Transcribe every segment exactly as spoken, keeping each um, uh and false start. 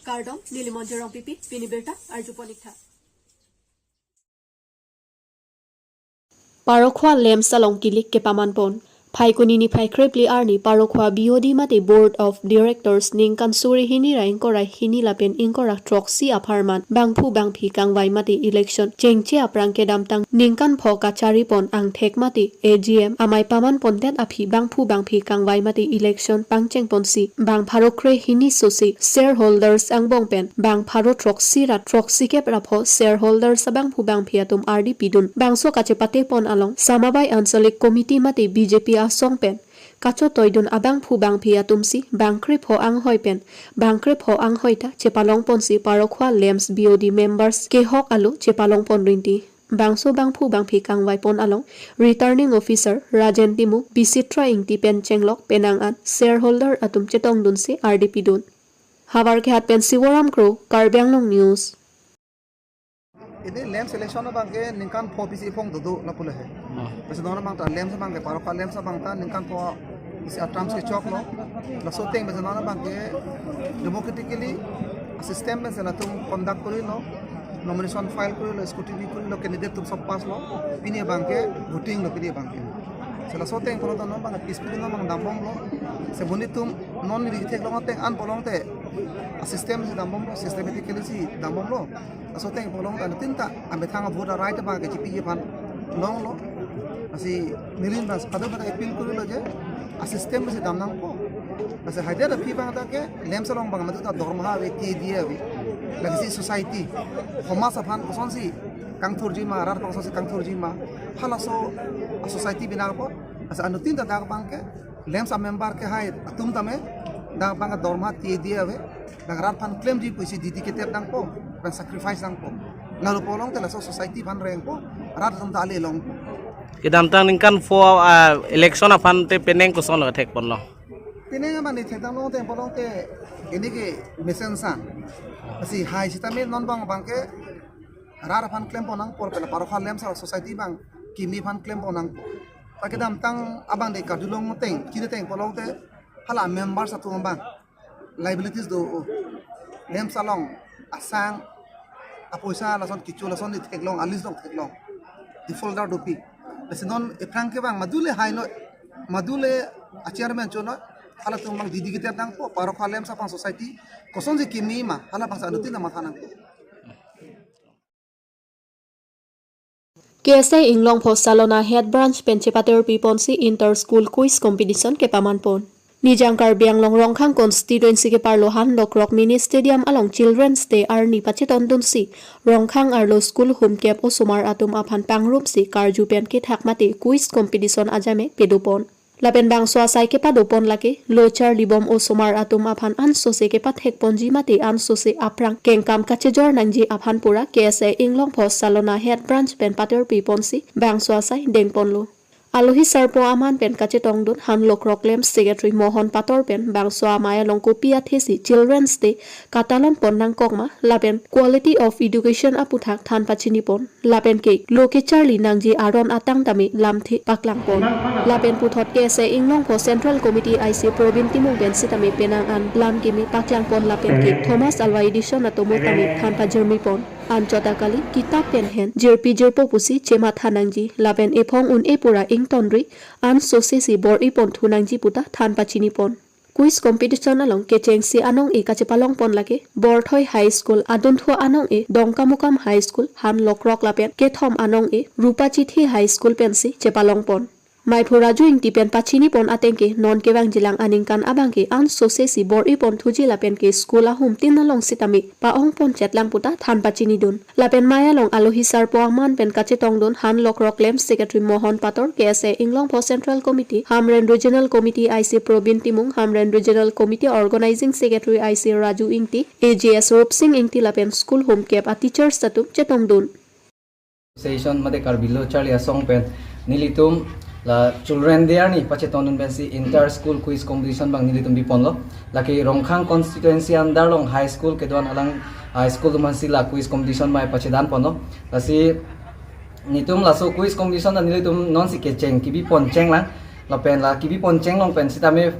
Kardom, neli Monjir Rongpipi, pini birta arjupon ik tha. Parokhowa lamps along kilik kepaman pon. Phaikuni niphai krepli arni Parokhowa B O D mate Board of Directors ningkan suri hini ra ingkoi ra hini lapen ingkoi ra throksi apharman bangphu bangphi kangvai mate election chengche aphrang kedamtang ningkan pho kachari pon angthek mate A G M amei paman pondet aphi bangphu bangphi kangvai mate election pangcheng ponsi bang pharo kre hini sosi shareholders angbong pen bang pharo throksi ra throksi kep ra pho shareholders abangphu bangphi atum ardi pidun. Bangso kachepate pon along Samabai Anchalik Committee mate B J P asong pen kachotoi dun abangphu bangphi atum si bang kre pho anghoi pen bang kre pho anghoi ta chepalong ponsi Parokhowa lamps B O D members kehok alo chepalong pon rinti. Bangso bangphu bangphi kangvai pon along Returning Officer Rajen Timung, Bisitra Ingti pen chenglok penang an shareholder atum chetong dunsi ardi pidun. Havar Kehat pen Sivoram Kro, Karbi Anglong News. Ini lamps election abang ke ningkan pho pisi phong dodo lapu le he. President abang ta lamps abang ke Parokhowa lamps abang ta ningkan pho isi terms kechoklo. Laso ateng President abang ke democratically system pen si latum conduct korilo, nomination file korilo, scrutiny korilo, candidate atum sob pass lo, pini abang ke voting lo pini abang ke. Si laso ateng pulo ta non abang peaceful non abang dambomlo. Si buni atum non neli theklong ateng an pulote system si dambomlo, systematically si dambomlo. Laso ateng pulo ta anuttin ta amethang vote right abang ke chipi aphan longlo. Lasi neli abang pada pada appeal korilo je a system si dam nangpo. Lasi haida aphi abang ta ke lamps along abang madu ta dorma ave, T D A ave. Lasi society, somaj aphan kosonsi kangthurji ma, rat aphan kosonsi kangthurji ma, halaso a society binangpo. Lasi anuttin ta dak abang ke lamps a member kehai atum tame dak abang dorma T D A ave. Dak rat aphan klemji pusi dedicated nangpo, pen sacrifice nangpo. Lalu pulote laso society aphan rengpo, rat atum ta ale longpo. Kedamtang ningkan pho, ah, election aphan te penang kosonlo thek ponlo? Penang abang ni thekdamlo te pulote ini ke mesensa. Lasi hai sitame non abang abang ke rat aphan klem pon nangpo, pen Parokhowa lamps a society abang kimi aphan klem pon nangpo. Ta kedamtang abang de karjulong ateng, chini ateng pulote hala members atum abang liabilities do, lamps along asang, apoisa lason kecho lason ni theklong, a list along theklong, defaulter dopi. Lasi non aphrang ke abang madu le hailo, madu le a chairman cholo, halatum abang dedicated nangpo, Parokhowa lamps aphan society kosonsi kimi ma, hala abang si anuttin ta matha nangpo. K S A Inglongpho Salona Head Branch pen chepaterpi ponsi Inter School Quiz Competition kepaman pon. Nijang Karbi Anglong Rongkhang Constituency keparlo Hanlokrok Mini Stadium along Children's Day arni pachetong dunsi Rongkhang arlo school humkep osomar atum aphan pangrumsi karju pen kethak mate quiz competition ajame pado pon. Lapen bangso asai kepado pon lake lo charlibom osomar atum aphan ansose kepathek ponji mate ansose aphrang kengkam kachejor nangji aphan pura K S A Inglongpho Salona Head Branch pen paterpi ponsi bangso asai deng ponlo. Alohi sarpo aman pen kachetongdun Hanlokrok Lamps Secretary Mohon Pator pen bangso amei along kopi athesi Children's Day katalon pon nangkok ma lapen quality of education aputhak than pachini pon. Lapen ke lo kecharli nangji aron atang tame lamthe paklang pon. Lapen puthot K S A Inglongpho Central Committee I C Probin Timung pen sitame penang an lam kimi paklang pon lapen ke Thomas Alva Edison atomo tame than pajirmi pon. Anchot akali kitap pen hen jirpi jirpo pusi chematha nangji lapen ephong un-e pura ingtonri ansose si bor-i pon thu nangji puta than pachini pon. Quiz competition along kechengsi anong-e kachepalong pon lake Borthoi High School, adunthu anong-e Dongkamukam High School, Hanlokrok lapen kethom anong-e Rupachithi High School pensi chepalong pon. Maiphu Raju Ingti pen pachini pon ateng ke non kevangjilang aningkan abang ke ansose si bor-i pon thuji lapen ke school ahum tin along sitame pa-ong pon chetlang puta than pachinidun. Lapen mei along alohi sarpo aman pen kachetongdun Hanlokrok Lamps Secretary Mohon Pator, K S A Inglongpho Central Committee, Hamren Regional Committee I C Probin Timung, Hamren Regional Committee Organizing Secretary I C Raju Ingti, A G S Rupsing Ingti lapen school humkep a teachers atum chetongdun. Association mate Karbi Lo Charli Asong pen nelitum la Children Day arni pachetongdun pensi Inter School Quiz Competition abang nelitum biponlo. Lake Rongkhang Constituency under along high school kedo-an alang high school atum aphansi la quiz competition abang pachedan ponlo. Lasi nelitum laso quiz competition ta nelitum nonsi kecheng kebi pon chenglang. Lapen la kebi pon chenglong pen sitame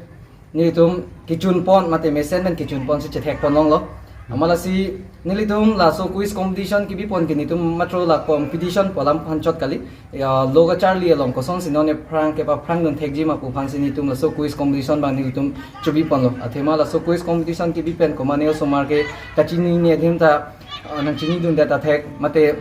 nelitum kechun pon mate mesen pen kechun ponsi chethek pon longlo. Amalasi nelitum laso quiz competition kebipon ke netum matro la competition pu alam aphan chot kali. Ya, lo kacharli along kosonsi non aphrang kepaphrangdun thekji ma pu aphansi netum laso quiz competition abang nelitum chobiponlo. Athema laso quiz competition kebi pen komatne osomar ke kachinine adim ta, ah, nangchinidundet athek mate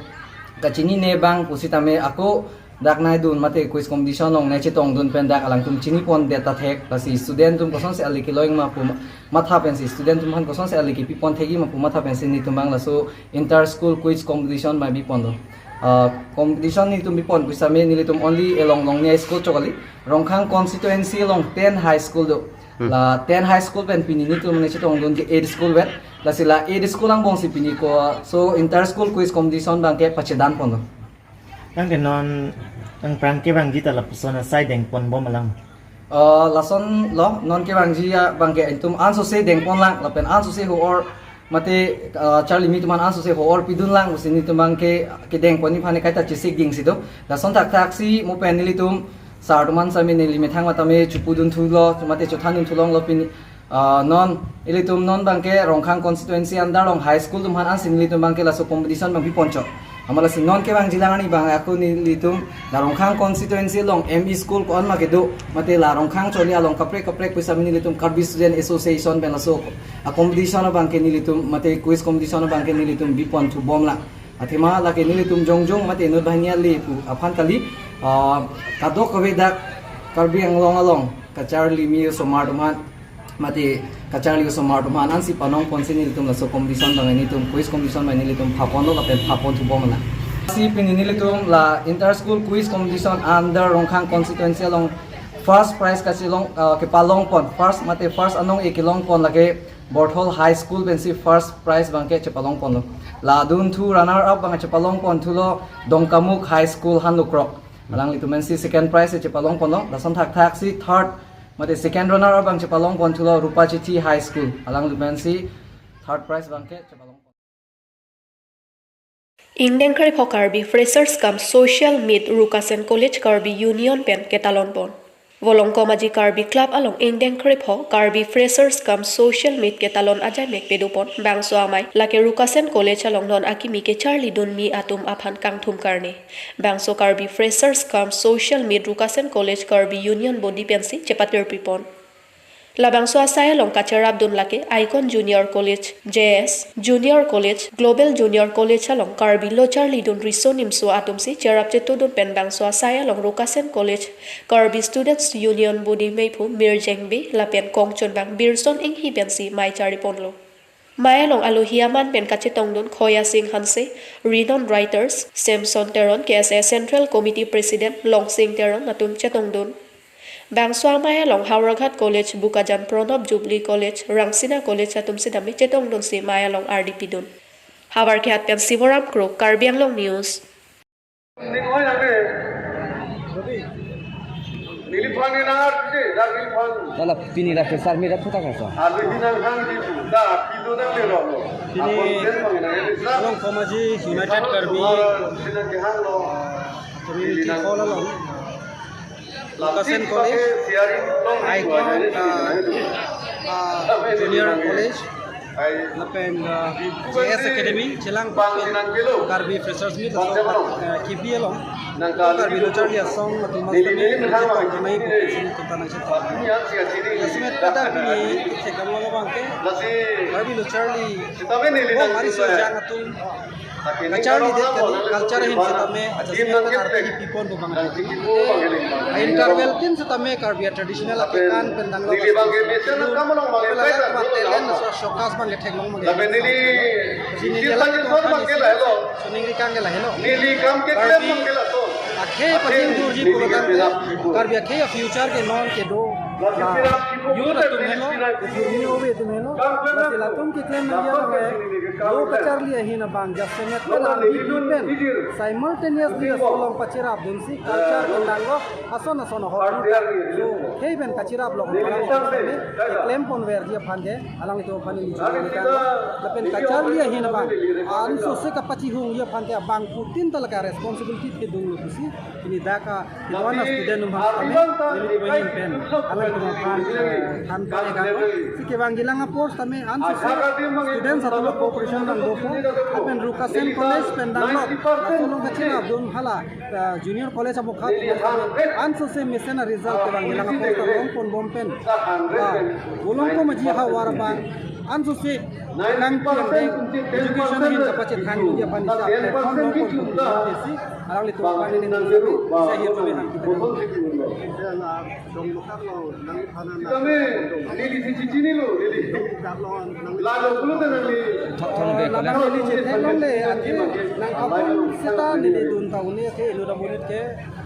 kachinine abang pusitame ako dak naidun mate quiz competition along nangchetongdun pen dak alangtum chinipondet athek, lasi student atum kosonsi ale kelong ma pu ma-, matha pensi student atum aphan kosonsi ale kepipon thekji ma pu matha pensi netum abang laso inter school quiz competition abang biponlo. Ah, competition netum bipon pusitame nelitum only along Longnia school chot kali. Rongkhang constituency along ten high school do. Hmm. La ten high school pen pini netum nangchetongdun ke eight school vet. Lasi la eight school angbongsi pini ko so inter school quiz competition abang ke pachedanponlo. Tangke non, tang prang kevangji ta lapuson asai dengponbom alang. Ah, lasonlo, non kevangji abang ke netum ansose dengponlang, lapen ansose ho-or mate, ah, charli atum aphan ansose ho-or pidunlang pusi netum abang ke, kedengpon aphan kaita chesik dingsi do. Lason thakthaksi mo pen nelitum sir atum aphan sami neli methang matame chopudun thulo, mate chothandun thulonglo pini, ah, non, ilitum non abang ke Rongkhang constituency under along high school atum aphan ansi nelitum abang ke laso competition abang biponchot. Amalasi non kevangjilang arni abang ako nelitum la Rongkhang constituency along M E school ko-an ma kedo, mate la Rongkhang choli along kaprek kaprek pusitame nelitum Karbi Student Association pen laso a-competition abang ke nelitum mate quiz competition abang ke nelitum bipon thubomlang. Athema lake nelitum jongjong mate inut banghini ale pu aphan kali, ah, kadokave dak Karbi Anglong along kacharli mi osomar atum aphan mate kacharli osomar atum aphan ansi panongponsi nelitum laso competition abang nelitum quiz competition abang nelitum phaponlo lapen phapon thubomlang. Si pini nelitum la inter school quiz competition under Rongkhang constituency along first prize kachelong, ah, kepalongpon, first mate first anong-e kelongpon lake Borthol High School pensi first prize abang ke chepalongponlo. La dunthu runner up abang chepalongpon thulo Dongkamukh High School Hanlukrok. Alanglitum pensi second prize chepalongponlo. Lason thakthaksi third mate second runner up abang chepalongpon thulo Rupachithi High School. Alanglitum pensi third prize abang ke chepalongpon. Ingdeng krepho Karbi Freshers cum Social Meet Rukasen College Karbi Union pen ketalonpon. Volongkom Aji Karbi Club along ingdeng krepho Karbi Freshers cum Social Meet ketalon ajaimek pedopon bangso amei lake Rukasen College along non akimi kecharlidun mi atum aphan kangthum karne. Bangso Karbi Freshers cum Social Meet Rukasen College Karbi Union body pensi chepatirpipon. Labangso asai along kacherapdun lake Icon Junior College, J S Junior College, Global Junior College along Karbi lo charlidun riso nimso atumsi cherap chetudun pen bangso asai along Rukasen College Karbi Students Union body meiphu Mirjeng Bey lapen kongchunbang Birson Enghi pensi mei chariponlo. Mei along alohi aman pen kachetongdun Khoya Sing Hanse, renowned writers, Samson Teron, K S A Central Committee President, Longsing Teron atum chetongdun. Bangso amei along Howraghat College, Bokajan Pranab Jubilee College, Rangsina College atum sitame chetongdunsi mei along ardi pidun. Howraghat pen Sivoram Kro, Karbi Anglong News. Neli phan ni nar je, dak neli phan. Lala pini la fresher meet aphuthak asa. Arbi di nang hang di tu, dak pido nang le rok lo. Pini Akon sen mang na ni sa. Along Komaji United Karbi Sinang ke hang lo. Community Hall along Rukasen College, Icon, uh, uh, Junior College, lapen, uh, J S Academy, chelang pen Karbi Freshers Meet, laso, uh, kibi along Karbi lo charli asong atum mas kami chetong kanai pu pensi netum ta nangchetong. Laso amet pada pini kethek damlo abang ke Karbi lo charli bom ari sojang atum kacharlidet kali, culture ahin sitame adjustment pen arti pipon pu abang. A-interval tin sitame Karbi a-traditional akekan pen danglo. Lapen neli ladak ma talent laso showcase abang ketheklong abang. Lapen neli neli ladak ma talent. Suningri kang ke lahelo. Neli kam ke Karbi akhei pachingthurji pulotangte Karbi akhei a-future ke non kedo la youth atum helo, jurni ove atum helo. Lasi latum keklem nangji along lo kacharli ahin abang jasemet pen ardi pen simultaneously laso along pacherapdunsi culture pen danglo ason ason ahok so Hei pen kachirap lo, parang kami keklem pon verji aphan ke, alanglitum aphan neli chini kan. Lapen kacharli ahin abang, ansose kapachihungji aphan ke abangphutin ta lake responsibility kedung lo pusi, pini dak a, kedua na student atum aphan kami, neli poin pen, alanglitum aphan, eh, than pare kan. Si kevangjilang apor tame ansose students atum cooperation nangdopo, lapen Rukasen College pen danglo, laso along kachirapdun hala, eh, junior college amokha, ansose mesen a result kevangjilang apor ta long pon bom pen. Ah, bolong ko maji havar abang, ansose kangpiang deng education ahin kapachethangji aphan isi platform long pon bom pen si, alanglitum aphan neli nangkami, saya hirjume hangki. Kami, neli si chichinilo, neli. Lalo pulo ta neli. Thong, thong be, lapen neli chethan longle, ante nangkapon seta neli dun ta un-e ke, inut abonit ke,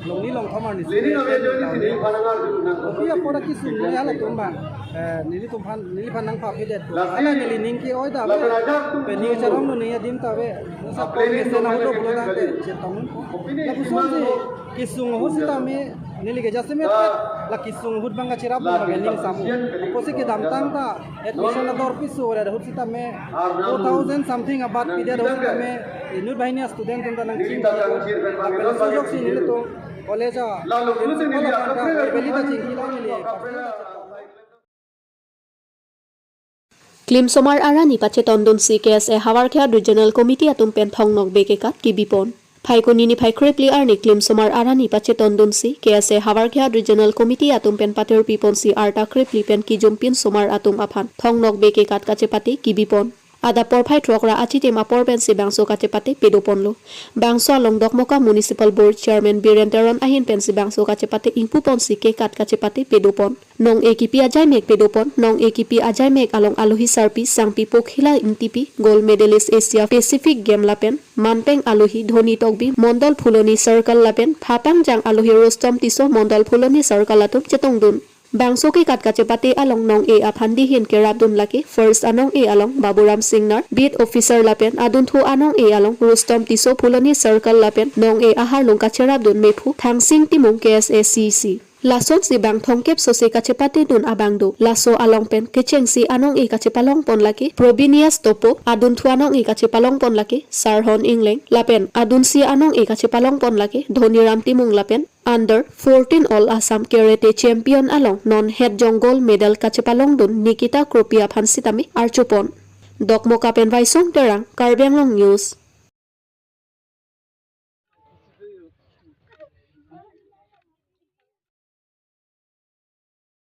longni longthom arni. Neli nang ya joni sini, panang arju nang. Kopi apor akesung ne halatum abang. Eh, nelitum aphan, neliphan nangpaphidet. Lasi, ala neli ning ke-oi ta lapen ave. Ajak tum pen ning tum charong lo ning adim ta ave. Musa apor mesen ahut lo pulo tangte chetong. Kopi ne lapuson si kesung ahut sitame, neli ke jasemet la kesung ahut abang kachirap abang ke ning samu. Apotsi kedamtang ta admission ador piso ore ahut sitame four thousand something abat pidet ahut sitame inut banghini a-student atum ta nangchingki. Lapen laso ajoksi nelitum college a principal aphan ta verbally ta chingki lang neli. Klimsomar arani pachetondunsi K S A Havarghat Regional Committee atum pen thong nokbe kekat kibipon. Phaikuni niphai krepli arni klimsomar arani pachetondunsi K S A Havarghat Regional Committee atum pen patirpiponsi arta krepli pen kijum pinsomar atum aphan thong nokbe kekat kachepate kibipon. Adap porphai throk ra achitim apor pensi bangso kachepate pedoponlo. Bangso along Dokmoka Municipal Board Chairman Biren Teron ahin pensi bangso kachepate ingpuponsi kekat kachepate pedopon. Nong-e kipi ajaimek pedopon, nong-e kipi ajaimek along alohi sarpi Sangpi Pokhila Ingtipi, gold medalist Asia Pacific Game lapen manpeng alohi Dhoni Tokbi, Mondol Phuloni Circle lapen phapangjang alohi Rustom Tisso, Mondol Phuloni Circle atum chetongdun. Bangso kekat kachepate along nong-e aphan dihin kerapdun lake first anong-e along Baburam Singnar, beat officer lapen adunthu anong-e along Rustom Tisso, Phuloni Circle lapen nong-e aharlung kacherapdun mephu Thangsing Timung, K S A C C. Lasonsi bang thongkep sose kachepatedun abang do. Laso along pen kechengsi anong-e kachepalongpon lake Probinius Topo, adunthu anong-e kachepalongpon lake Sarhon Ingleng, lapen adunsi anong-e kachepalongpon lake Dhoniram Timung lapen under fourteen All Assam Karate Champion along non het jong gold medal kachepalongdun Nikita Kropi aphan sitame archupon. Dokmoka pen Vaisong Terang, Karbi Anglong News.